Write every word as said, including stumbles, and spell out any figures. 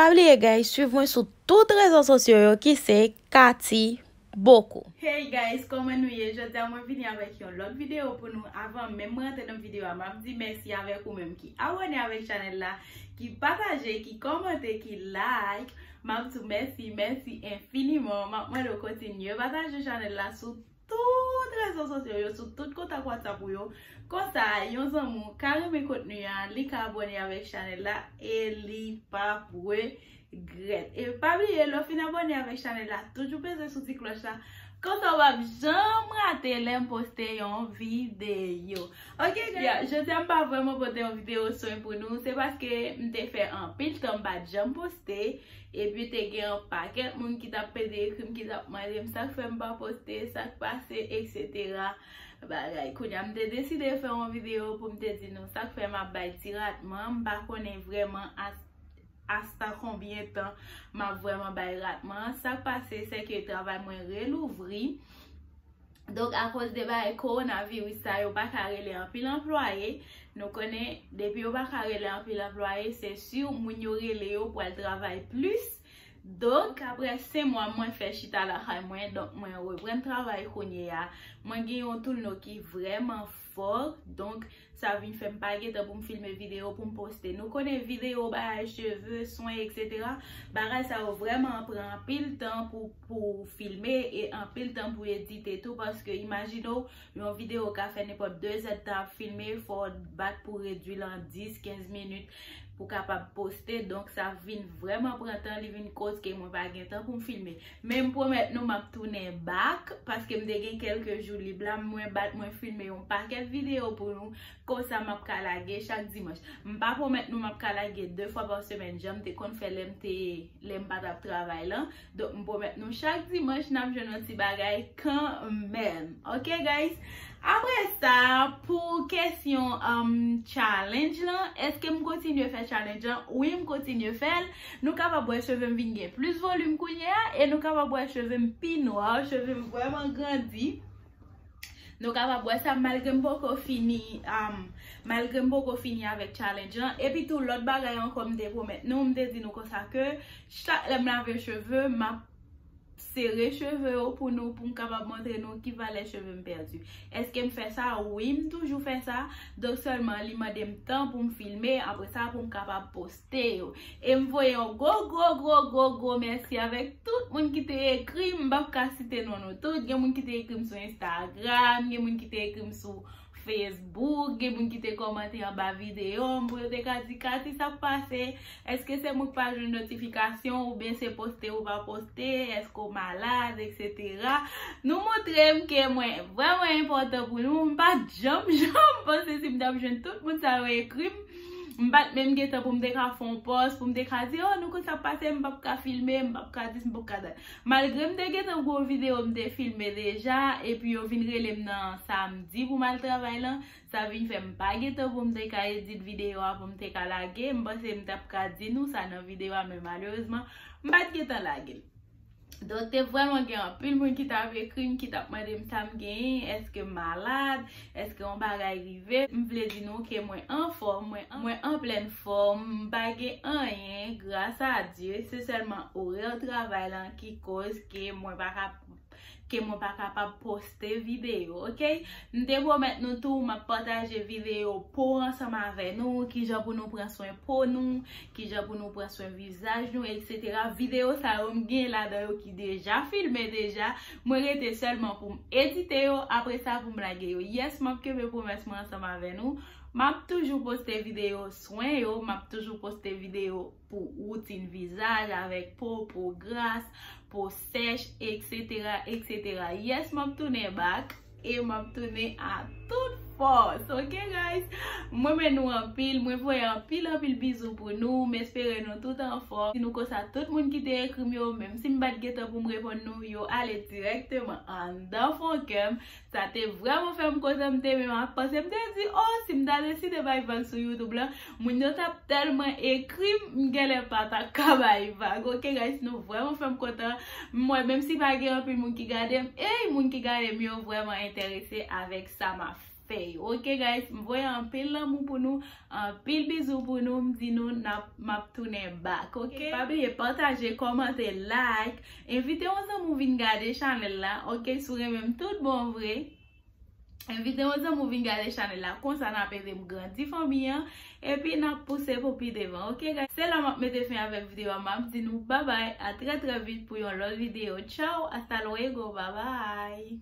Pa bliye, guys, swiv mwen sou tout rezo sosyo yo ki se Cathy Boko. Hey guys, kòman nou ye? Jodi a mwen vini avèk yon lòt videyo pou nou. Avan menm mwen rantre nan videyo a, m ap di mèsi avèk ou menm ki abòne avèk chanèl la, ki pataje, ki kòmante, ki like. M ap di w mèsi, mèsi enfiniman. M ap mande w kontinye pataje chanèl la sou tout rezo sosyo yo, sou tout kontak WhatsApp ou yo. Konsa, yon zanmi w ka renmen kontni a, li ka abòne avèk chanèl la e li p ap regrèt. E pa bliye, lè w fin abòne avèk chanèl la, toujou peze sou ti klòch la. Konsa w p ap janm rate lè m poste yon videyo. Ok, guys, jodi a m pa vrèman pote yon videyo swen pou nou. Se paske m te fè anpil tan m pa t janm poste. Epi te gen yon pakèt moun ki t ap pede ekri m, ki t ap mande m sa k fè m pa poste, sa k pase, etsetera. Bagay. Kounye a, m te deside fè yon videyo pou m te di nou sa k fè m ap bay ti ratman. M pa konnen vrèman as- asta konbyen tan m ap vrèman bay ratman. Sa k pase, se ke travay mwen relouvri. Donk, akoz de bagay kowonaviris sa, yo pa ka rele anpil anplwaye. Nou konnen, depi yo pa ka rele anpil anplwaye, se si moun yo rele yo pou al travay plis. Donk, apre senk mwa mwen fè chita lakay mwen, donk mwen reprann travay kounye a. Mwen gen yon toulno ki vrèman fò, donk sa vin fè m pa gen tan pou m filme videyo pou m poste. Nou konnen videyo bagay cheve, swen, etsetera. Bagay sa yo vrèman pran anpil tan pou, pou filme e anpil tan pou edite tou, paske imajine w, yon videyo ka fè nenpòt de zèdtan ap filme, fò w bat pou redui l an dis, kenz minit pou kapab poste. Donk, sa vin vrèman pran tan, li vin koz ke mwen pa gen tan pou m filme. Men m pwomèt nou m ap tounen back, paske m te gen kèlke jou lib la, mwen bat mwen filme yon pakèt videyo pou nou, konsa m ap ka lage chak dimanch. M pa pwomèt nou m ap ka lage de fwa pa semèn, jan m te konn fè lè m te, lè m pa t ap travay lan. Donk, m pwomèt nou chak dimanch n ap jwenn yon ti bagay kanmenm. Ok, guys? Apre sa, pou kesyon um, challenge lan, èske m kontinye fè challenge lan? Wi, m kontinye fè l. Nou kapab wè cheve m vin gen plis volim kounye a, e nou kapab wè cheve m pi nwa, cheve m vrèman grandi. Nou kapab wè sa malgre m poko fini, um, malgre m poko fini avèk challenge lan. Epi tou, lòt bagay ankò m te pwomèt nou, m te di nou konsa ke chak lè m lave cheve, m ap sere cheve yo pou nou, pou m kapab montre nou ki valè cheve m pèdi. Èske m fè sa? Wi, m toujou fè sa. Donk sèlman li mande m tan pou m filme, apre sa pou m kapab poste yo. E m voye yon gwo, gwo, gwo, gwo, gwo mèsi avèk tout moun ki te ekri m. M p ap ka site non nou tout. Gen moun ki te ekri m sou Instagram, gen moun ki te ekri m sou Facebook, gen moun ki te kòmante anba videyo m pou yo te ka di, Cathy, sa k pase? Èske se mwen k pa jwenn notifikasyon oubyen se poste ou pa poste? Èske w malad, etsetera? Nou montre m ke mwen vrèman enpòtan pou nou. M pa t janm, janm panse si m t ap jwenn tout moun sa yo ekri m. M pa t menm gen tan pou m te ka fè yon pòs, pou m te ka di, oh, nou konn sa k pase, m p ap ka filme, m p ap ka dis, m p ap ka dat. Malgre m te gentan gen yon videyo m te filme deja, epi yo vin rele m nan samdi pou m al travay lan, sa vin fè m pa gen tan pou m te ka edit videyo a, pou m te ka lage. M panse m t ap ka di nou sa nan videyo a, men malerezman, m pa t gentan lage l. Donk, te vrèman gen anpil moun ki t ap ekri m, ki t ap mande m sa m genyen, èske m malad, èske yon bagay rive. M vle di nou ke mwen anfòm, mwen, mwen an plèn fòm, m pa gen anyen, gras a Dye. Se sèlman orè travay lan ki koz ke mwen pa ka, ke mwen pa kapab poste videyo, ok? M te pwomèt nou tou, m ap pataje videyo po ansanm avè nou, kijan pou nou pran swen po nou, kijan pou nou pran swen vizaj nou, etsetera. Videyo sa yo, m gen ladan yo ki deja filme deja. Mwen rete sèlman pou m edite yo, apre sa pou m lage yo. Yes, m ap kenbe pwomès mwen ansanm avè nou. M ap toujou poste videyo swen yo, m ap toujou poste videyo pou woutin vizaj avèk po, po gras, po sèch, etsetera, etsetera. Yes, m ap tounen back e m ap tounen a tout fòs. Ok, guys? Mwen renmen nou anpil. Mwen voye anpil, anpil bizou pou nou. M espere nou tout anfòm. Si nou konsa, tout moun ki te ekri m yo, menm si m pa t gen tan pou m reponn nou, yo ale dirèkteman anndan fon kè m. Sa te vrèman fè m kontan, m te menm ap panse, m te di, oh, si m ta deside bay vag sou YouTube lan, moun yo t ap tèlman ekri m, m genlè pa ta ka bay vag. Ok, guys, nou vrèman fè m kontan. M wè, menm si pa gen anpil moun ki gade m, ey, moun ki gade m yo vrèman enterese avèk sa m ap respè yo. Ok guys, m voye anpil lanmou pou nou, anpil bizou pou nou, m di nou n ap, m ap tounen back, ok? Pa bliye pataje, kòmante, like, envite yon zanmi w vin gade chanèl la, ok? Si w renmen m tout bon vre, envite yon zanmi w vin gade chanèl la, konsa n ap ede m grandi fanmi an, epi n ap pouse pou pi devan, ok guys? Se la m ap mete fen avèk videyo a, m ap di nou babay, a trè trè vit pou yon lòt videyo. Tchao, hasta luego, babay.